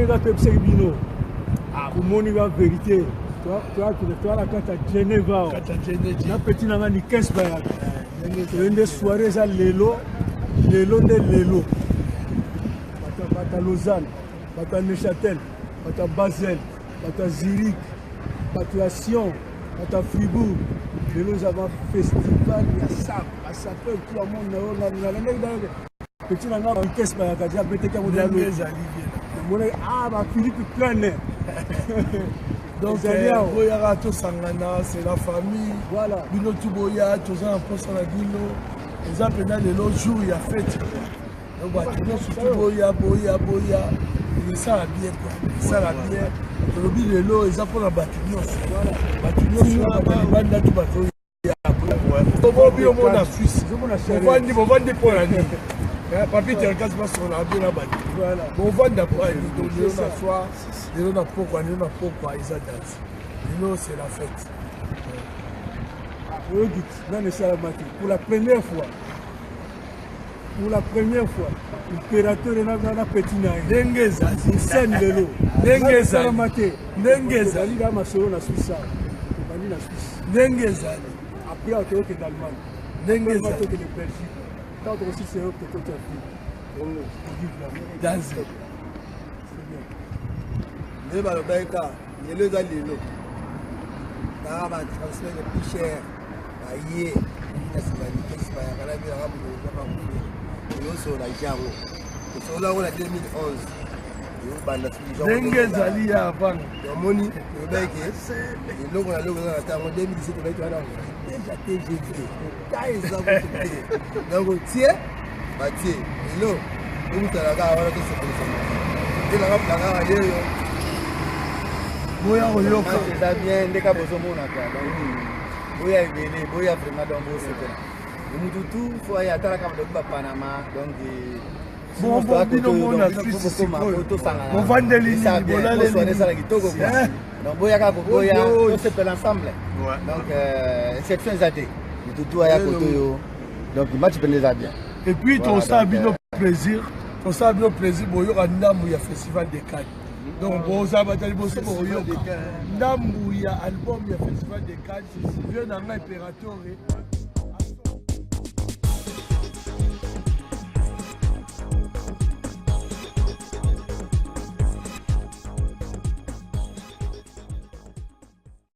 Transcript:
Ndenge kaka toyebisaki bino, bomoni ba vérité. Toa na kati ya Genève awa na petit na nga Nikes Bayaka. Toye nde soirée eza lelo, lelo nde lelo. Bato ya Lausanne, bato ya Neuchâtel, bato ya Basel, bato ya Zurich, bato ya Sion, bato ya Fribourg. Lelo eza ba festival ya sap, basapeur tout ya monde na yo nalandaki petit na nga vitesse bayaka deja beteki yango deja ezali namonaki ah ba Philippe pleine. Donc Ezali awa. Boyaka tosangana, c'est la famille. Voilà. Bino tu boya, toza na mposa na bino. Eza mpenza lelo jour ya fête quoi. Donc bato nyonso tu boya, boya, boya, esala bien quoi, esala bien. Tolobi lelo eza mpona bato nyonso, bato nyonso wana balibanda tu bazoya. Bobi omona Suisse, bovandi, bovandi mpo na nini? Papi Terkas basola bino na bato bovanda mpo na nini? Donc lelo na soir, lelo na pokwa, lelo na pokwa eza danse, lelo c'est la fête. Oyoki nani esalama te pour la première fois, pour la première fois impérateur na petit na ye ndenge ezali scène lelo. Ndenge ezali. Esalama te. Ndenge ezali. Ezali na masolo na Suisse awa, ebandi na Suisse. Ndenge ezali. Après awa tokokende Allemagne. Ndenge Après, ezali. tokende Belgique. Ntango tokosilisa Europe, tokoti Afrique. Danse. C'est bien. Nde balobaki kaka lelo eza lelo, kaka batransfert le plus cher baye na nsima likesi bayaka na bilaka mokoakakuni eyosola jango tosolola yango na 2011 eyobanda. Ndenge ezali ya avant. Omoni, tolobaki ke eloko na eloko eza na ntango. 2017 tolobaki wana deja TGV ta eza kutu te. Donc tie batie lelo okutana kaka wana, tosepelisa te nanga plakaka yeyo. Boya koyoka. Match eza bien ndeka bozomona quoi. Donc boya ebele, boya vraiment, donc bosepela. Mutu tu fo aya atalaka badoki bapanama donc. Bon, bon, bino mona Suisse sikoyo. Bovandeli nini, bolaleli nini? Esala kitoko quoi. Eh? Donc boyaka koboya. Oyo. Tosepela ensemble. Donc exception eza te, mutu tu aya koto yo. Donc match pene eza bien. Et puis Voilà, tosala donc, bino plaisir, tosala bino plaisir, boyoka ndambu ya Festival de Cannes. Donc bozala bato ya liboso bokoyoka ndambu ya album ya Festival de Cannes. Vieux na ngai Imperatore.